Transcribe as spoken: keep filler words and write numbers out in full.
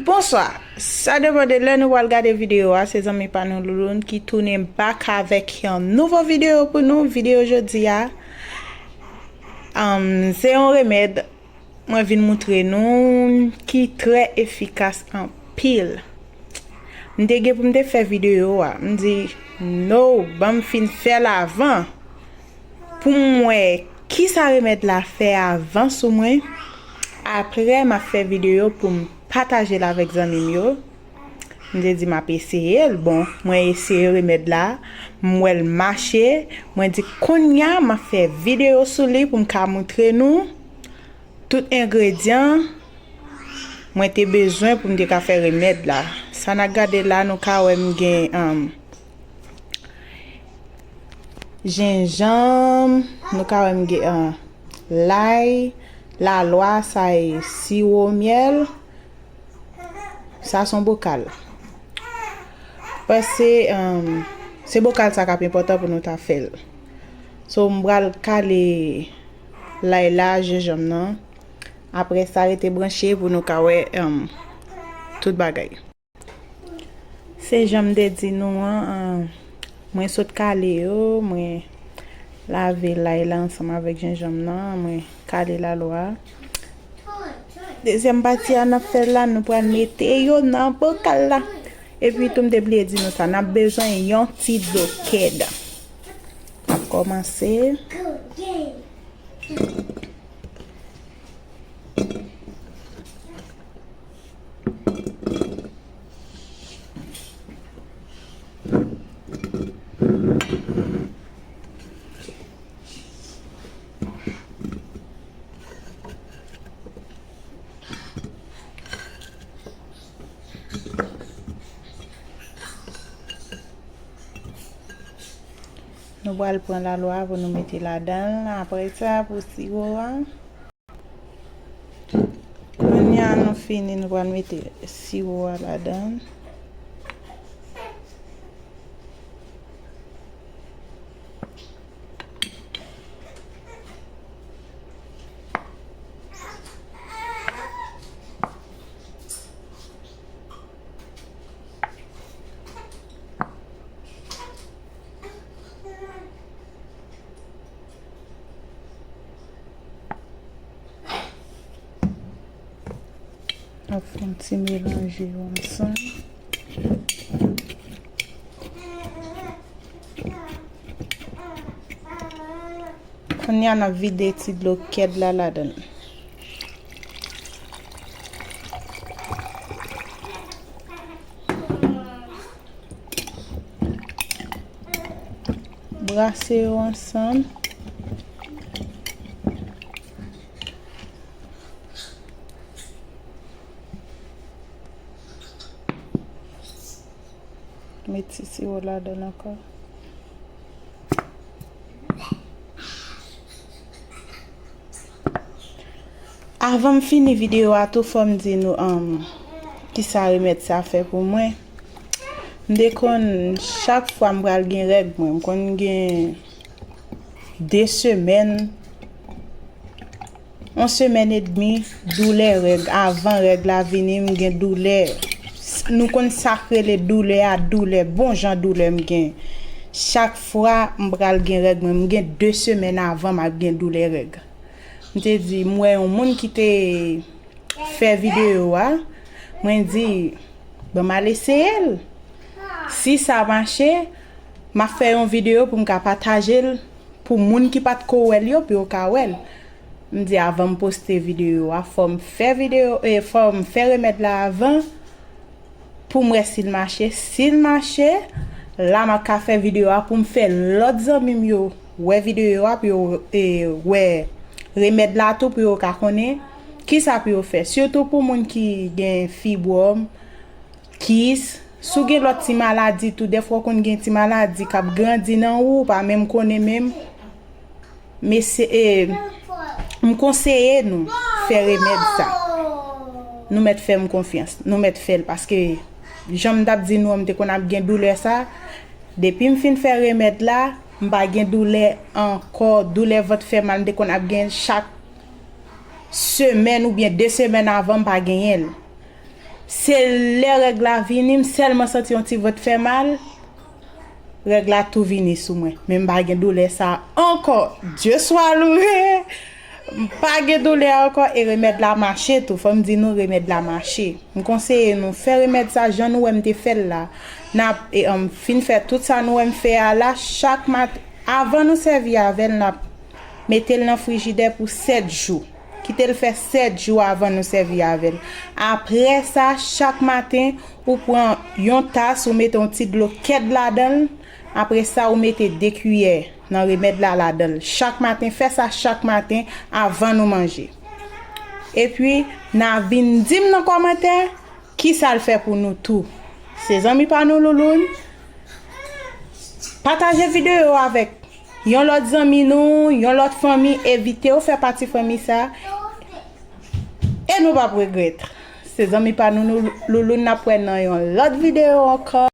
Bonswa. Sa depann de lè nou pral gade videyo a. Se zanmi pa nou Louloun ki tounen back avèk yon nouvo videyo pou nou. Videyo jodi a, um, se yon remèd mwen vin moutre nou ki trè efikas anpil. M te gen pou m te fè videyo a. M di, no, ban m fin fè l avan. Pou m wè kisa remèd la fè avan sou mwen. Apre, m ap fè videyo pou m pataje l avèk zanmi m yo. M te di m ap eseye l. Bon, mwen eseye remèd la. M wè l mache. Mwen di, kounye a, m ap fè videyo sou li pou m ka moutre nou tout engredyan mwen te bezwen pou m te ka fè remèd la. Sa n ap gade la, nou ka wè m gen, um, jenjanm, nou ka wè m gen, uh, lay, lalwa, sa e siwo myèl. Sa se yon bokal. Paske, um, se bokal sa k ap enpòtan pou nou ta fè l. So, m pral kale lay la, jenjanm nan. Apre sa, rete branche pou nou ka wè, um, tout bagay. Se jan m te di nou an, um, mwen sot kale yo, mwen lave lay la ansanm avèk jenjanm nan, mwen kale lalwa. Dezyèm pati a n ap fè la, nou pral mete yo nan bokal la. Epi tou m te bliye di nou sa, n ap bezwen yon ti dlo kèd. N ap kòmanse. Nou pral pran lalwa pou nou mete ladan l. Apre sa, pou siwo a. Kounye a nou fini, nou pral mete siwo a ladan. N ap fè yon ti melanje yo ansanm. Kounye a, n ap vide ti dlo kèd la ladan l. Brase yo ansanm. Met ti siwo ladan l ankò. Avan m fini videyo a tou, fò m di nou, um, kisa remèd sa fè pou mwen. M te konn, chak fwa m pral gen règ mwen, m konn gen de semèn, yon semèn edmi, doulè règ. Avan règ la vini, m gen doulè. S-, nou konn sa k rele doulè a, doulè, bon jan doulè m gen. Chak fwa m pral gen règ mwen, m gen de semèn avan m ap gen doulè règ. M te di, m wè yon moun ki te fè videyo a, mwen di, ban m al eseye l. Si sa mache, m ap fè yon videyo pou m ka pataje l pou moun ki pa t ko wè l yo, pou yo ka wè l. M di, avan m poste videyo a, fò m fè videyo, e, fò m fè remèd la avan, pou m wè si l mache. Si l mache, la m ap ka fè videyo a pou m fè lòt zanmi m yo wè videyo a, pou yo, e, wè remèd la tou, pou yo ka konnen kisa pou yo fè. Sitou pou moun ki gen fibwòm, kis, si w gen lòt ti maladi tou, dèfwa w konn gen ti maladi k ap grandi nan ou, ou pa menm konnen menm. Mesye, e, m konseye nou fè remèd sa. Nou mèt fè m konfyans. Nou mèt fè l paske jan m t ap di nou an, m te konn ap gen doulè sa. Depi m fin fè remèd la, m pa gen doulè ankò. Doulè vant fè mal m te konn ap gen chak semèn oubyen de semèn avan, m pa genyen l. Se lè règ la vini, m sèlman santi yon ti vant fè mal, règ la tou vini sou mwen. Men m pa gen doulè sa ankò. Dye swa louwe! M pa gen doulè ankò e remèd la mache tou. Fò m di nou, remèd la mache. M konseye nou fè remèd sa jan nou wè m te fè l la. N ap, e, um, fin fè tout sa nou wè m fè a la, chak mat, avan nou sèvi avè l, n ap mete l nan frijidè pou sèt jou. Kite l fè sèt jou avan nou sèvi avè l. Apre sa, chak maten, ou pran yon tas, ou mete yon ti dlo kèd ladan l. Apre sa, ou mete de kiyè nan remèd la ladan l. Chak maten, fè sa chak maten avan nou manje. Epi, n a vin di m nan kòmantè kisa l fè pou nou tou. Se zanmi pa nou Louloun. Pataje videyo avèk yon lòt zanmi nou, yon lòt fanmi, envite yo fè pati fanmi sa. E nou p ap regrèt. Se zanmi pa nou, nou Louloun, n ap wè nan yon lòt videyo ankò.